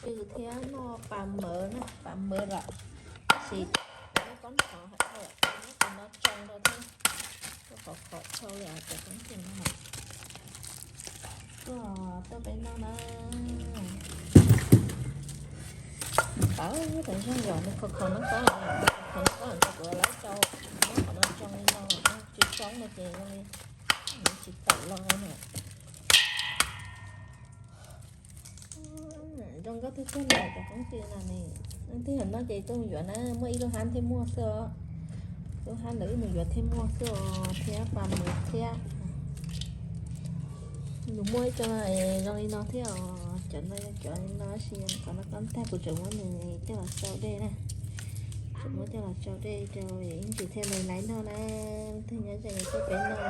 Cw thiab noj pas mawv na, pas mawv lawm. Tab sis noj kob nthov hais tias noj tus no tsoo rau thiab, kuj qhov qhov dhau li cov koob cw no. Tuaj, tuaj peb noj na. Tawv tawv zog yom, nws khov kho noj kob, khov noj kob ces kuv lawv rau noj qhov no tsoo li no, tsis tsoo no ces zoo li nws tsis tawm los na. Zoo nkauj tiag tiag li cov koob cw no ne. Leej twg yuav noj ces tuaj mus yuav na, muaj ib lub hab thiaj muaj xwb os. Lub hab ntawd wb mus yuav thiaj muaj xwb os, thiab pas mawv thiab. Nws muaj ib co zoo li no thiab os, cov no yog cov li no tab sis qhov no kob tag kuv tseem muab nws coj los tsau dej na. Tseem muab coj los tsau dej rau ib ntsis thiaj li laiv noj na. Leej twg nyob ze tuaj peb noj.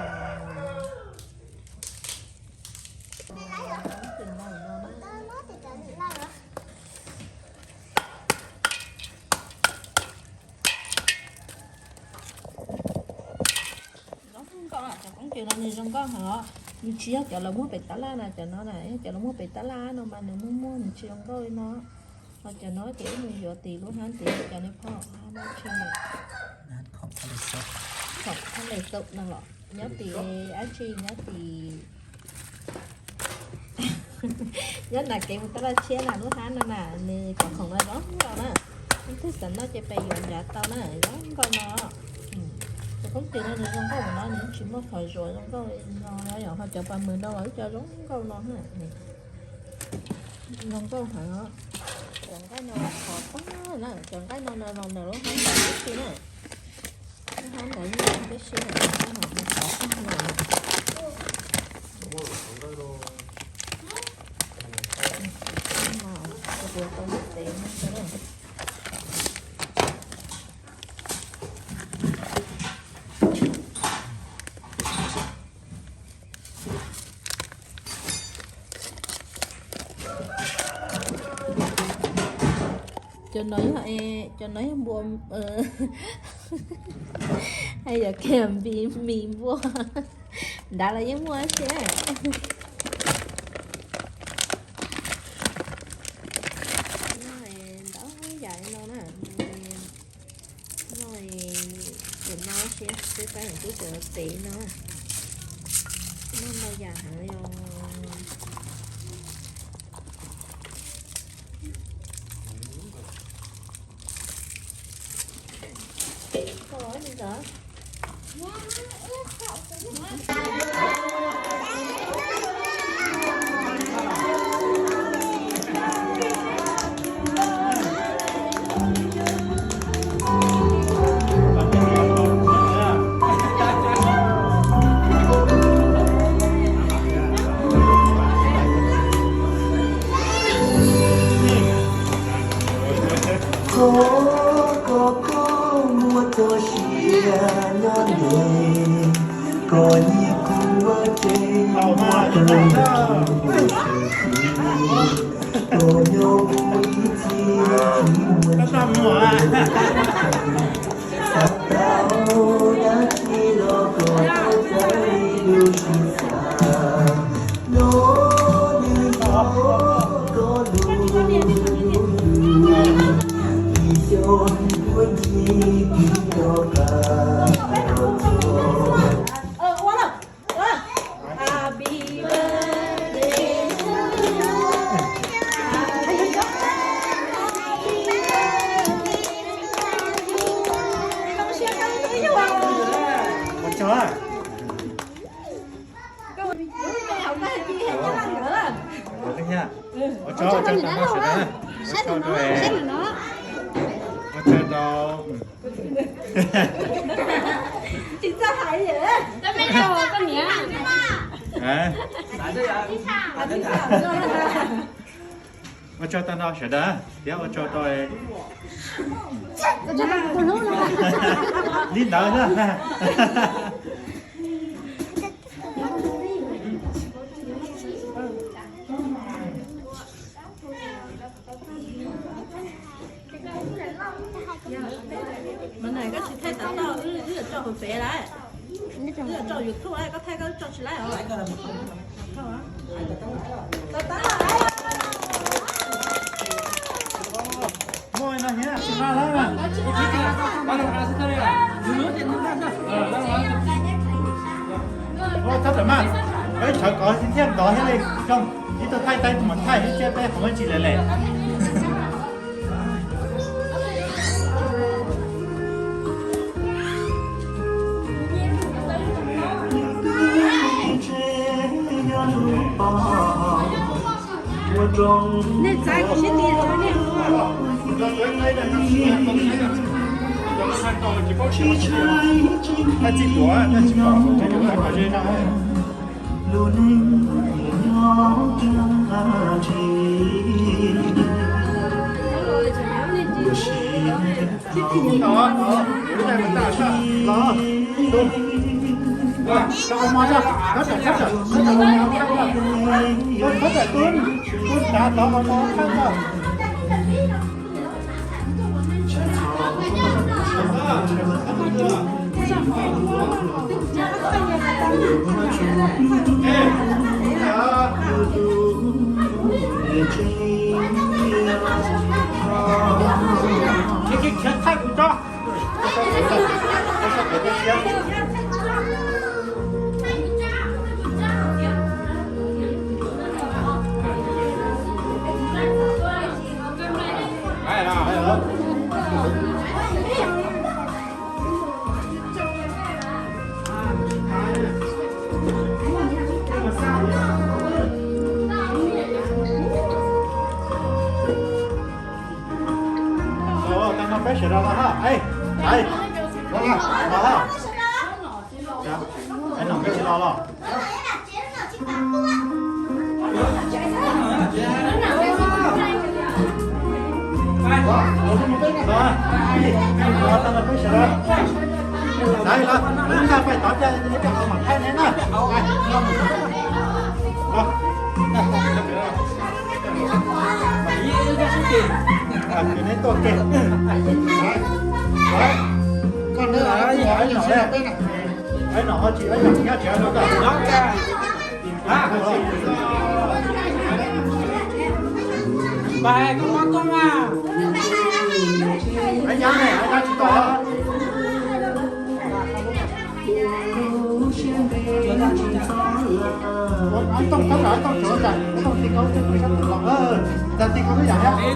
Zoo nkauj, cov koob cw no nws zoo nkauj heev os. Nws tsis yog cov lawv muag pem tab laj na, cov no na yog cov lawv muag pem tab laj no mas nws muag muag nws tsis zoo nkauj li no. Ho cov no ces wb mus yuav tim lub hab tim cov nej phauj hab no tsis khoom thab les xaum no los nyob tim dab tsi, nyob tim nyob nram kev mus tab laj tshiab na, lub hab no na, nws cov khoom no zoo nkauj na. Leej twg xav noj ces pem yuav nrad tau na, zoo nkauj no. Cov koob cw no nws zoo nkauj mus no nws tsis muaj qhov zuav zoo nkauj no yom, ho cov pas mawv no los ib co zoo nkauj no. Zoo nkauj heev os. Cov nqaij no qhov tag na, cov nqaij no no los ntawm lub hab ntawd tib si na. Lub hab ntawd yeej tib si na, qhov tag na. Kuv tau ntev na. Cov no yog, cov no yog npua, hay yog kiag mis npua. Nrad los yeej muaj thiab. Noj ntau yam li no na. Noj, no siab twb pab twb tseem pem no. Noj ntau yam heev li os. Koj, koj, koj muaj txoj sia nyob ntev, koj nyiam kuv ua tsev muaj tau nyob kuv ua tsev, koj nyob kuv ib txhis tsis muaj tsav, xav tau dab tsi los koj txawj lub siab xav. No nws yog koj lub, ib xyoos kuv ncig tig rov qab los txog. Ua tsaug, ua tsaug tag nrho sawv daws. Ua tsaug rau, ua tsaug rau. Tsis txawj hais li. Ua tsaug tag nrho sawv daws thiab ua tsaug rau li ntawd na. Mas na koj tsis thaij tam toj, wb yuav tso hauv fev lawm, wb yuav tso YouTube, koj thaij koj tso tsis laib os. Tab tab, Mas, peb sawv kov thiaj ntov thiaj li zoo. Ib tug thaij tau ib tug mam thaij thiab, peb qhov muag tsis lawm lawm. Nej txav kuv siab tias nej Tag no peb sawv daws los ha. Ej, ej, los ha. Ej, no peb tsis los los. Los, tag no peb sawv daws. Ej, los, lub ntag pais tod, ib co mam thaij ne na. Los. Ces neb tuaj ke. Koj neb los, ib nom ho tsis, ib nom nyab tsis los koj. Ib nyab ne, ib nyab tsis tau. Ib tooj khaub, ib tooj tsuav, ib tooj ti khaub, ib tooj ti khaub, ib tooj ti khaub ib yam thiab.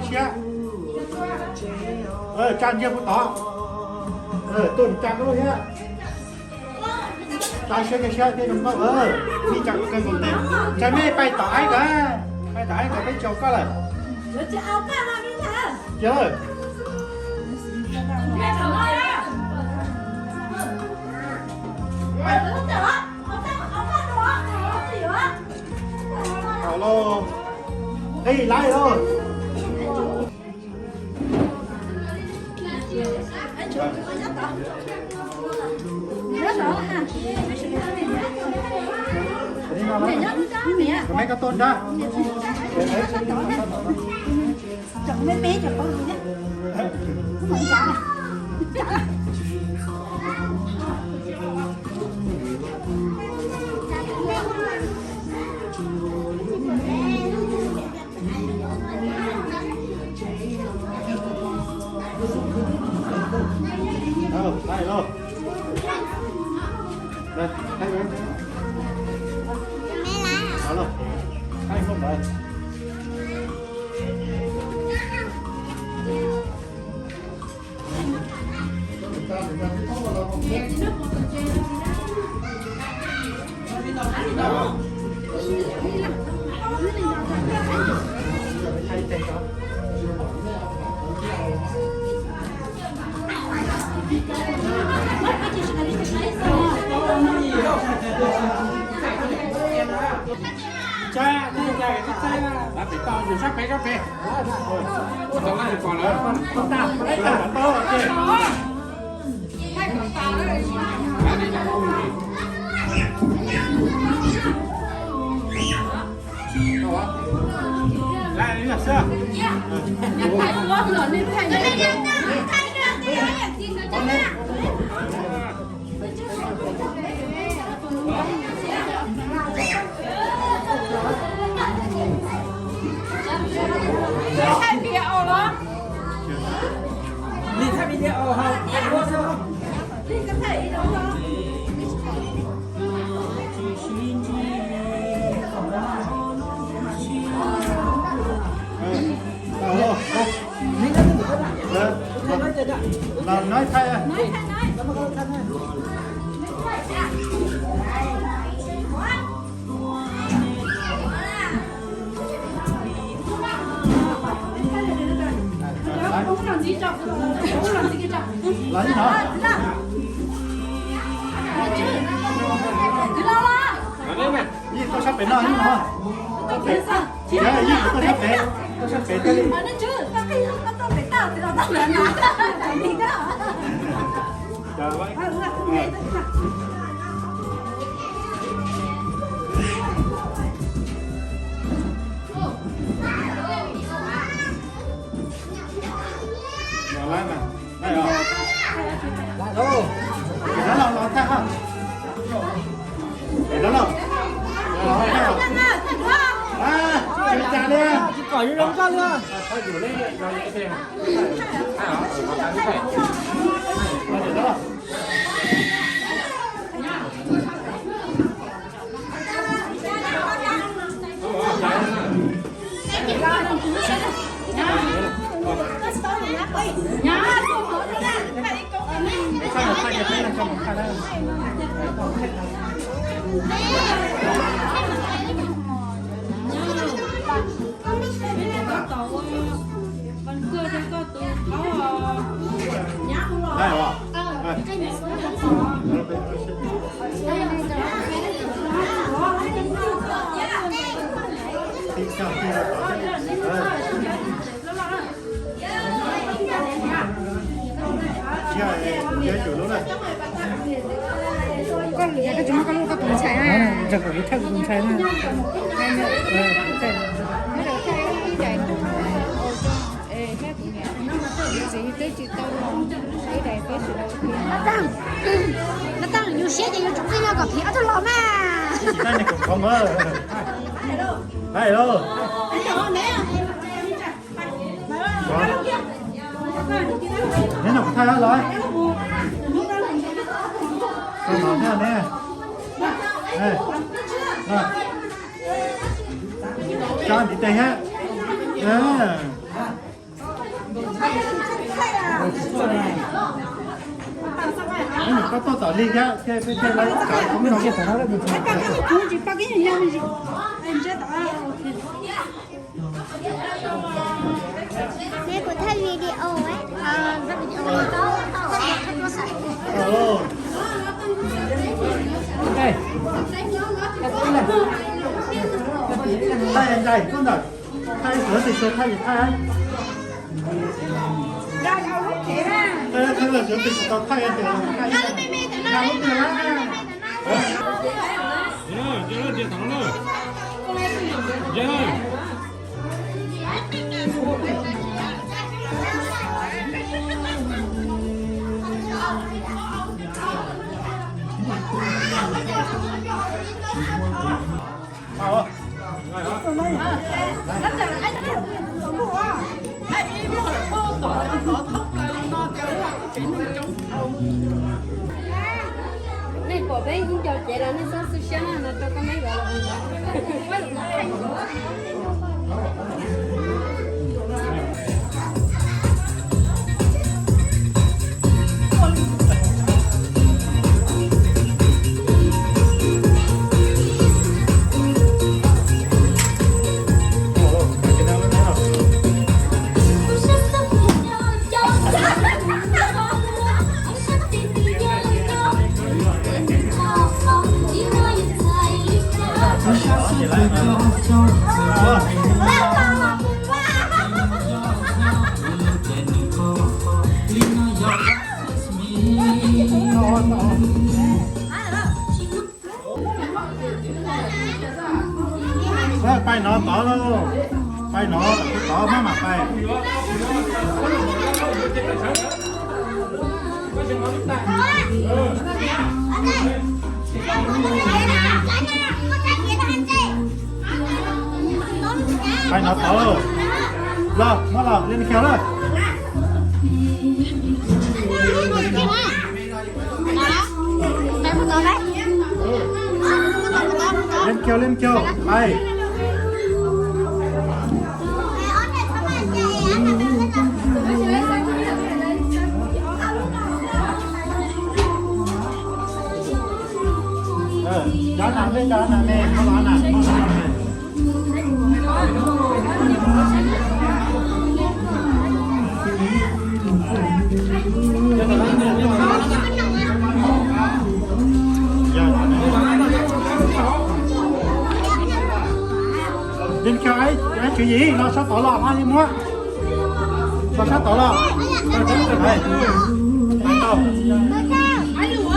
Siab. Tsa ntsiag puag tod. Tuaj tsa koj thiab. Tsa siab, tsa siab thiab zoo nkauj. Ib tsa koj kawg nkaus tes. Tsa mej pais tom aib kawg. Pais tom aib kawg peb tsaus koj lawm. Yog. Los, qi laib lauj. Mej koj tuaj nrab. Lav pem toj, yus sab pem sab pem. Ua tau lawm, pom lawm. Los nói Thái. Los ib no. Yeej tuaj sab pem no ib no. Yeej tuaj sab pem, tuaj sab pem thiaj li. Tsis kom zoo zoo koj li. Koj lwm yam koj tsis muaj koj lub koj tus ntxhais na. Ntxhais kuv thawj tus ntxhais na. Txiv twb tsis tau los, sawv daws peb sawv daws. Nab Taj, yus siab ces yus tsoom phooj ywg kom phim ob tug los mas. Neb no kuv thaij los. Tso ntiv tes thiab. Koj tuaj tom li thiab, thiaj li lawv kav koj me no. Neb kuv thaij video. Thaij nqaij koj ntawm, thaij sawv tes sawv thaij thaij. Thaij sawv tes tsis tau thaij tias thaij lub twg na. Nej pom peb ib nco cev los nej txhob xwb siab na, no rau koj meb los. Pais no tod lauj, pais no tod maj mam pais. Pais no tod lauj, los muab los li kiag lauj. Leej kiag, leej kiag, pais. Cov nas me, cov nas me, cov nas me. Leej kiag, tswv yim los sab tod los, hab li muab. Los sab tod los.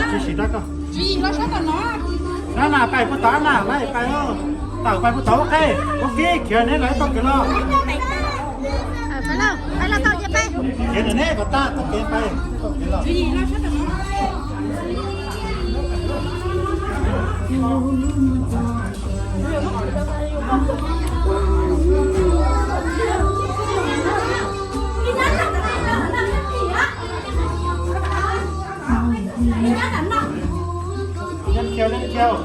Tsis sim rau koj. Ab nas, pais puag tod ab nas, lawv pais lauj. Tawm pais puag tod ua qej, ua kib khiav neb lawv tau kev los. Khiav neb kom tag tau kev pais, tau kev los. Leej kiag, leej kiag.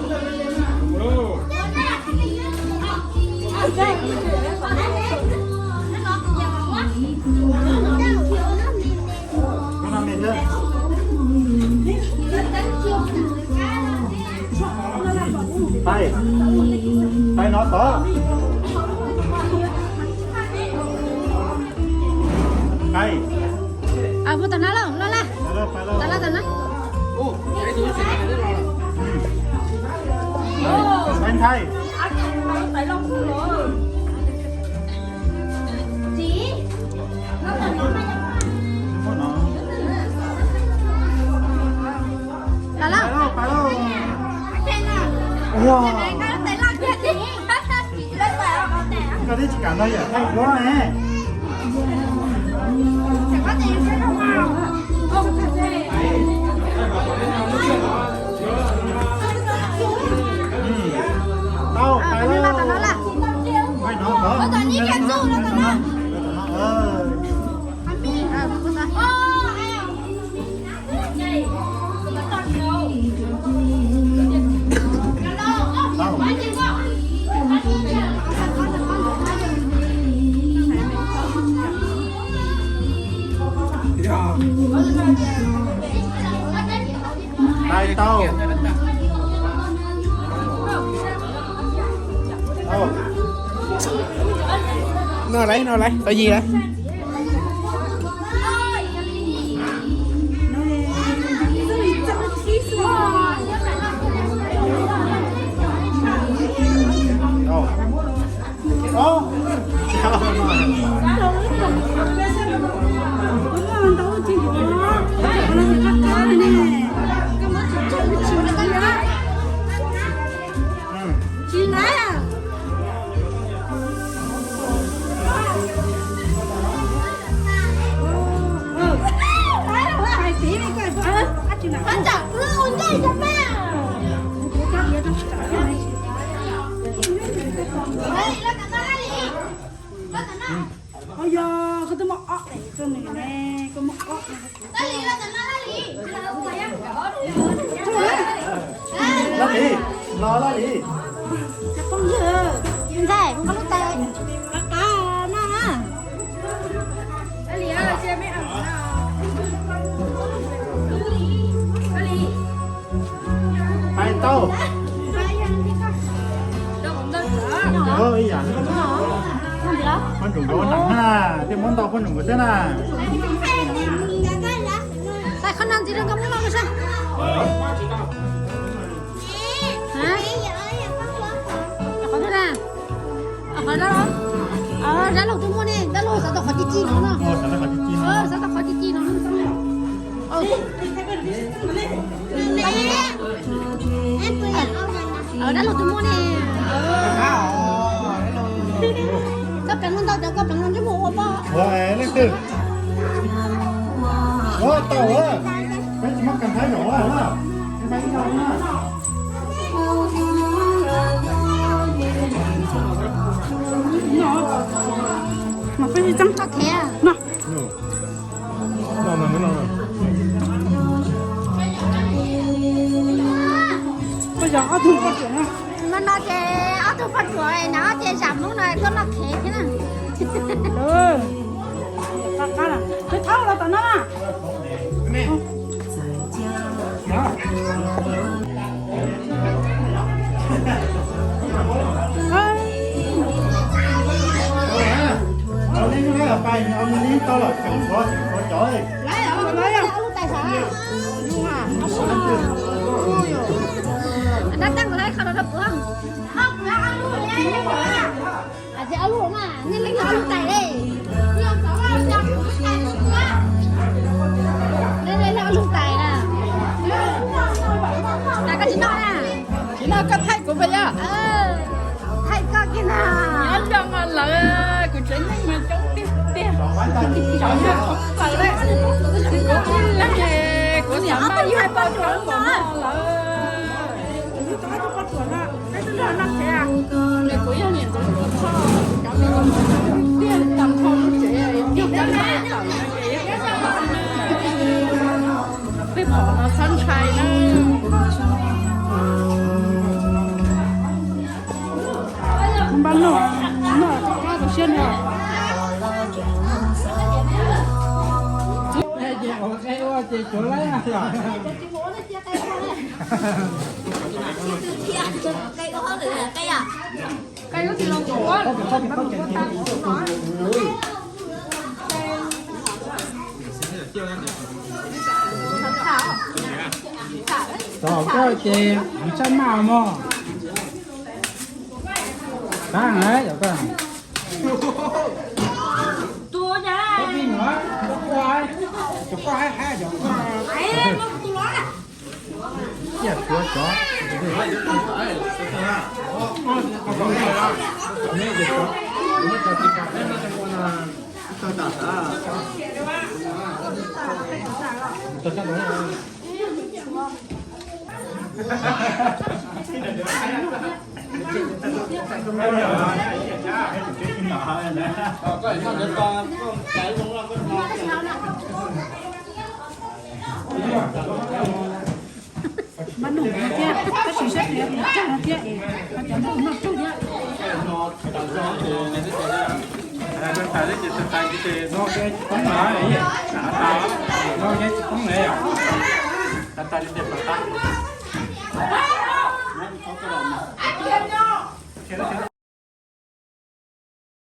Pais, pais no tod. Pais. Puag tom no lauj, los lawm. Pais lawm, pais lawm. Pais nthaij. Los lawm. Pais lauj, pais lauj. Koj twb tsis kam no yam thaij duab ne. Tau, pais lauj. Pais no, pais no. Pais tau. No lawm, no lawm, tau yim lawm. Tsis lawm. Ua yog koj twb muaj ob daim rau nws ne, koj muaj ob. Laj Lis, los Laj Lis. Ntxhais, koj lub tais qab qab no na. Pais tau. Ib yam, poj ntsuam nkawd ua neej na, thiaj muab ntau poj ntsuam nkawd xwb na. Tais qhov no ntxiv rau nkawd muab los saib. Dab laug, dab laug twb muaj ne, dab laug xav tau qhov ci ci no no. Xav tau qhov ci ci no. Dab laug twb muaj ne. Koj pleev ntau cov, koj pleev ntsej muag ua poj. Leej twg? Tau, peb tsis muab kag nqaib zom na. Mas peb tsis txeeb tag khiav no. Koj yog ob tug poj ruam no. No no ces ob tug poj ruam na, ob ces zam Hmoob no tuaj noj khiav thiab na. Qab qab na, peb thauj los tom no na. Tsis noj koj thaij kuv pes yog. Thaij koj kiag na. Nyob zoo os lawv, kuv tsev neeg mas coob tiag tiag. Kuv niam pab yug tau coob npaum no lawm. Kuv yog niam ntxawm Tuam Tshoj, cov me nyuam tiag tag nrho lub tsev yog cov me nyuam tawm no ces peb pom no txhob ntshai na. Npaj no, no rov qab rau siab no. Tos koj ces sab maj mog. Tab yog koj, koj vij nua, koj quaj, koj quaj haib haib yog koj. Ciaj tuav cov. Mab nug no thiab, tab sis sab tias nws tsaug no thiab es ho cov nug noj tsaug thiab.